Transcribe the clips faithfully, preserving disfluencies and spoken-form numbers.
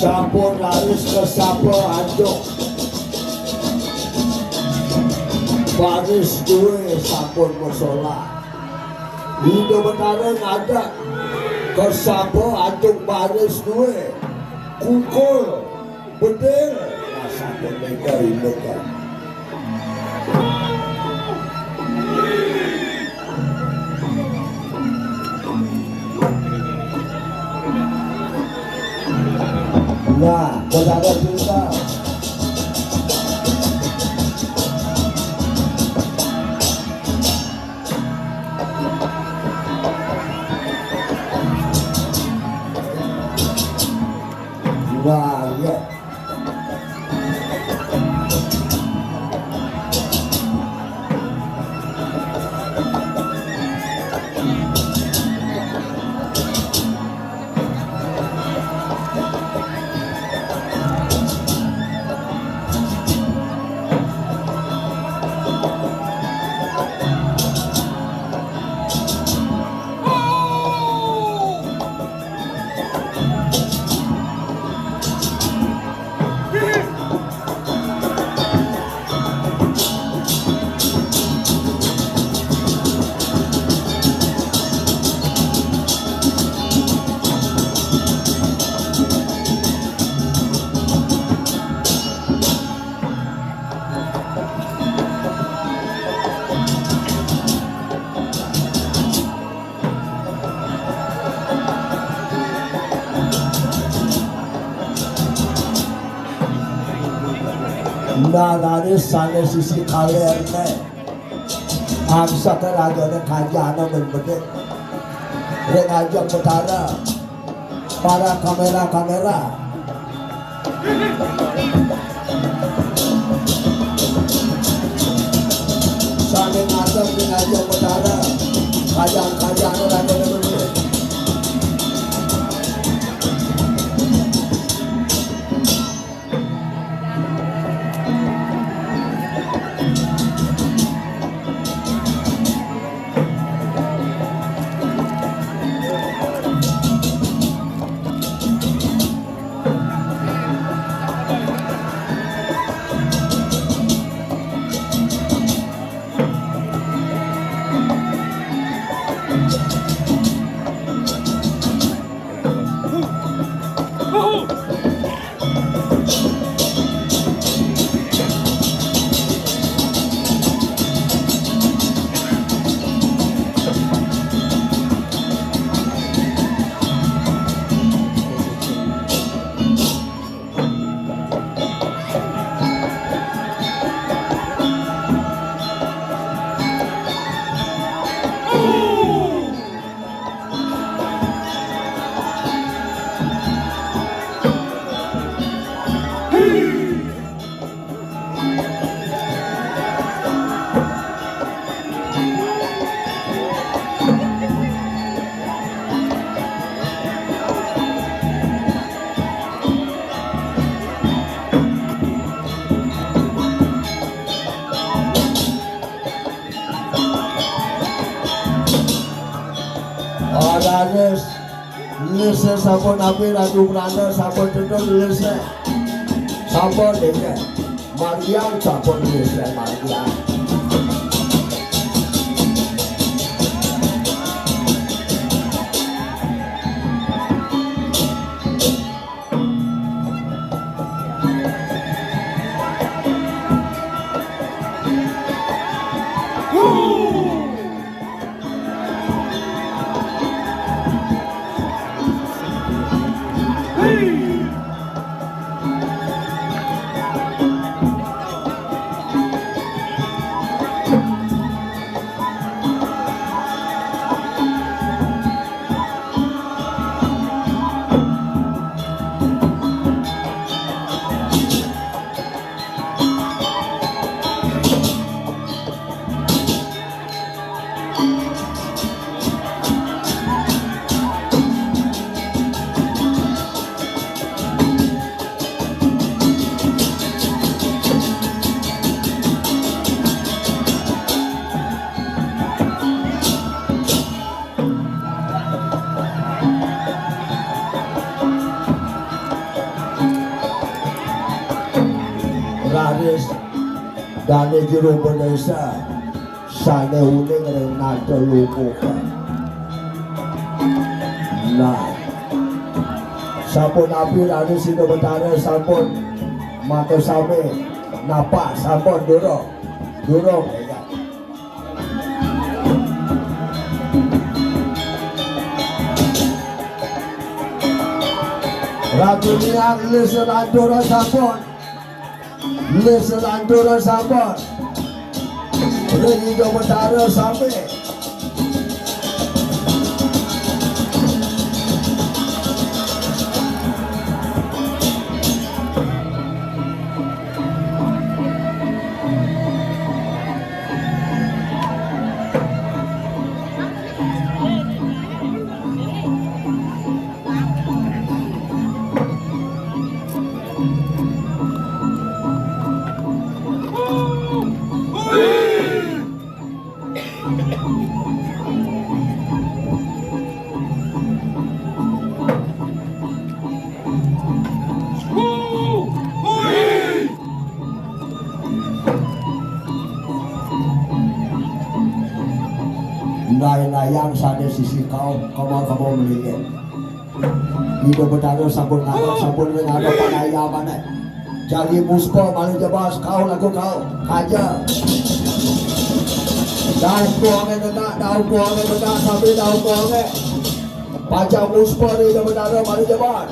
Sampun raris kasapa antuk baris dué sampun masolah. Ida Betara ngadeg kasapa antuk baris dué kukul bedil. Nah, sampun mega rindukan. Nah, Betara cerita. Nah, iya. Narané sané sisi kalérné. Angsa keragané kanjana ben bedik. Ring ajeng Betara. Para kamera-kamera. Sané ngadeg ring ajeng Betara. Kajang-kajang ragané bener. Ora wis. Lise sampun napi Ratu Prana sampun tentu lise. Sampun dene. Margiang sampun lise margiang. Garis dari juru bendesa sane uning ring nata lukuh. Nah, sampun napi dari Sida Betara sampun maka sami napak sampun durung, durung. Ratu Niang lis lanturan sampun. Lis lanturan sampun. Ring Ida Betara sami. Nai-naiang sane sisi kauh, kema-kema malingin. Ida Betara sampun ngadep, sampun ngadep panayamane. Jagi muspa malih jebas, kauh laku kauh. Kaja. Daun kuange negak, daun kuange negak, sambil daun kuange. Pacang muspa ring Ida Betara malih jebas.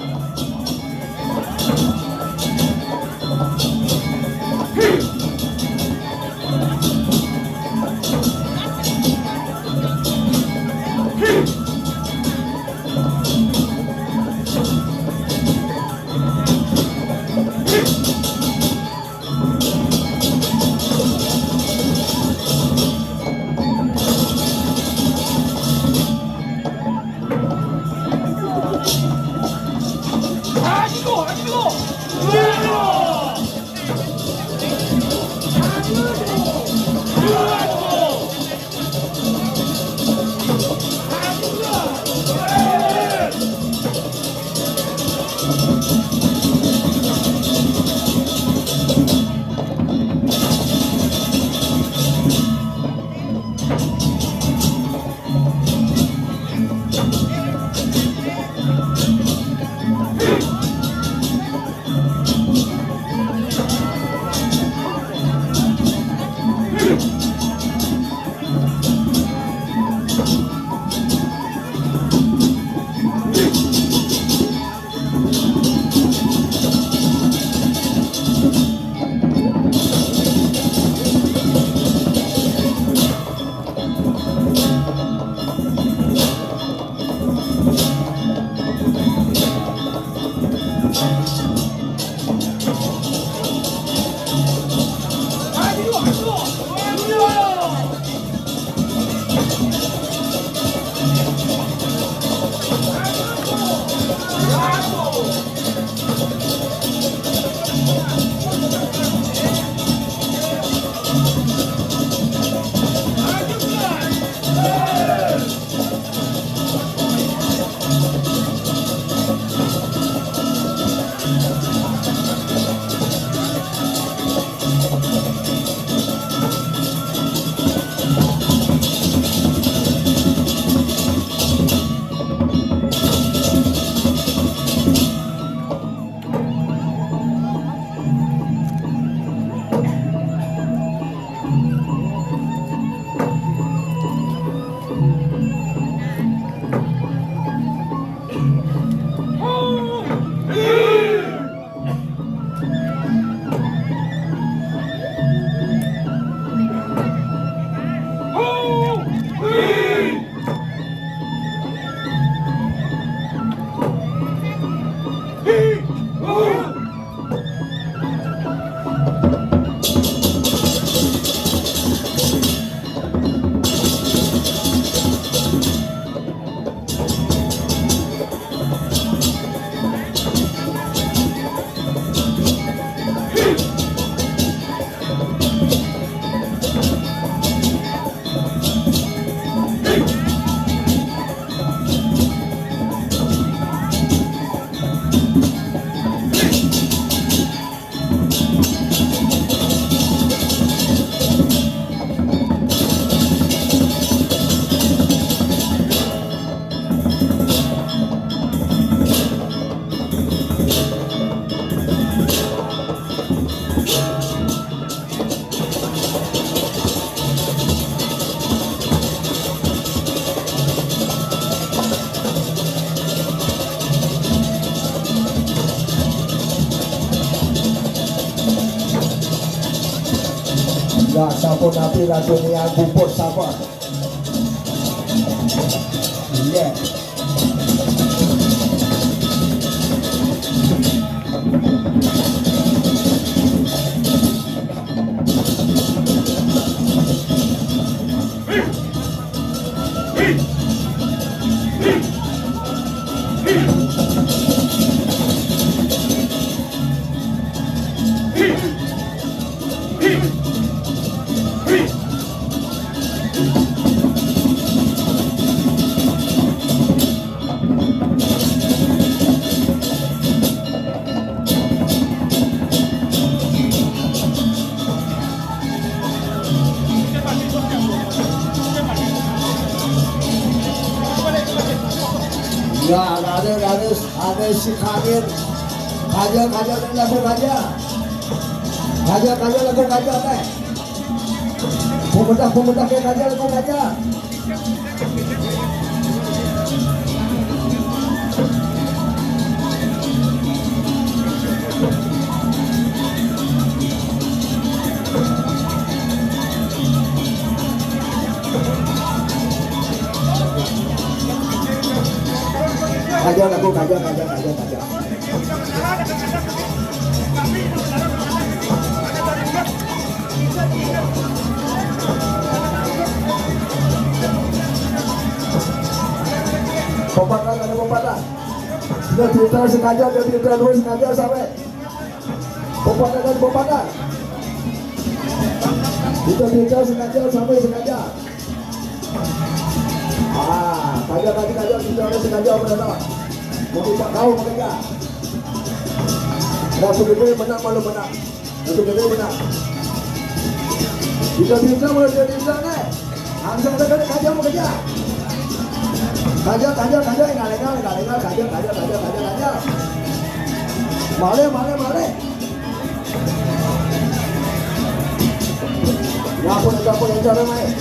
Ya, sampun napi Ratu Niang puput sabar. Iya. Ya, ada, ada, ada si Kagir. Kaja, kaja, lagu kaja. Kaja, kaja, lagu kaja, teh. Pemuda, pemuda, kaja, lagu kaja. Kaja, lagu kaja, kaja, kaja, kaja. Pepatah, ada pepatah. Dia cerita sengaja, dia cerita dua sengaja sampai. Pepatah dan pepatah. Dia cerita sengaja sampai sengaja. Ah, kaja, kaja, kaja, kita ada sengaja menolak. Mau kita tahu mereka. Mau segede menang, malu menang. Untuk gede benar. Bisa-bisa mulai jadi bisa nih. Langsung ada kali kaja mau kerja. Kaja, kaja, kaja, enggak legal, enggak legal, kaja, kaja, kaja, kaja, kaja. Male, male, male. Ya pun, ya pun, ya pun, ya pun.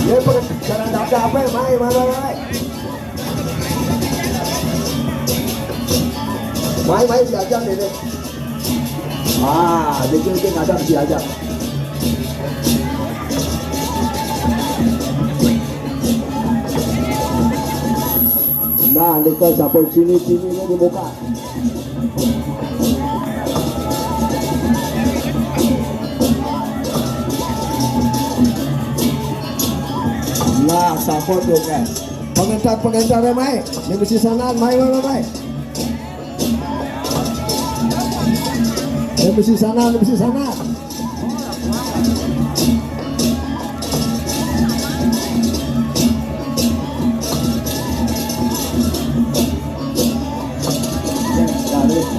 Ya pun, jangan ada apa, mai, mai, mai, mai. Mai, mai, diajak ini. Ah, dia, dia ngadang diajak. Nah, ini kan sampai sini-sini ini dibuka. Nah, sampun tuh, kan. Pengentar-pengentarnya, mai. Ini mesti sana, mai, mai, mai, mai. Ini mesti sana, ini mesti sana.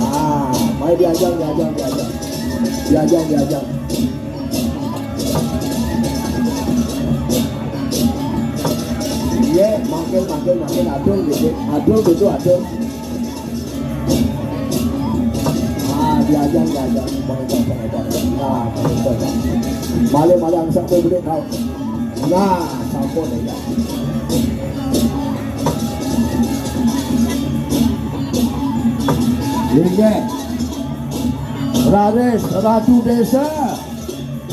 Ah, mai diajang, diajang, diajang. Diajang, diajang. Iya, makin, makin, makin adul gitu. Adul gitu, adul. Ah, diajang, diajang. Bang, bang, bang, bang. Nah, bang, bang, bang. Male, male, angsa ko beli kau. Nah, sampun ya. Inggih. Raris, Ratu Desa.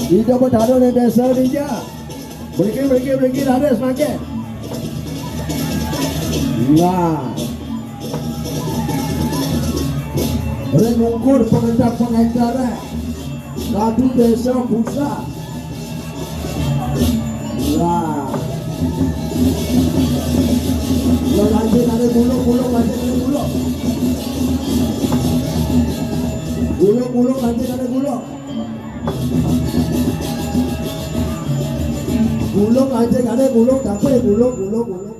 Ida betara di desa dia. Mriki, mriki, mriki, raris mangke. Nah. Ring ungkur pengendak pengendaré. Ratu Desa Busa. Nah. Lo lanjut ada gulung, gulung, lanjut ada gulung. Gulung, gulung, lanjut ada gulung. Gulung anjing ada gulung, tapi gulung, gulung, gulung.